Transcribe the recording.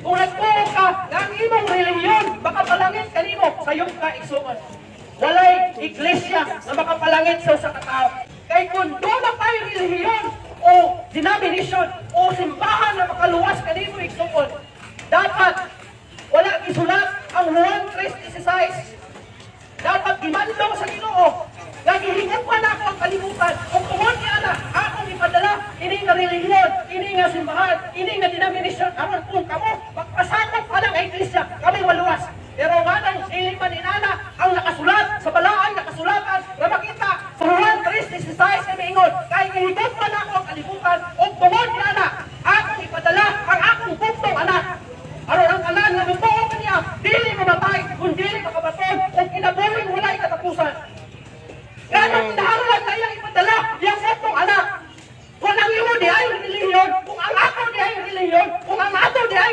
Kung nagtuo ka nga ang imong relihiyon makapalangit kanimo, sayop ka, igsuon. Walay iglesia nga makapalangit sa usa ka tawo. Kay kung duna kay relihiyon o denomination o simbahan na makaluwas kanimo, igsuon, dapat wala gisulat ang Juan 3:16. Dapat gimando sa Ginoo nga gihigugma nako ang kalibutan ug tungod niana akong ipadala ini nga relihiyon, ini nga simbahan, ini nga denomination aron kung kamo magpasakop pa lang ang iglesia, kami maluwas. Pero nganong dili man inana ang nakasulat sa balaan nga kasulatan nga makita sa Juan 3:16 nga miingon kay gihigugma nako ang kalibutan ug tungod niana akong ipadala ang akong bugtong anak aron ang tanan nga mutuo kaniya dili mamatay kun dili makabaton og kinabuhing walay katapusan. Ganong kinahanglan na iyang ipadala iyang bugtong anak? Kung ang imo diay relihiyon, kung ang ako diay relihiyon, kung ang ato diay.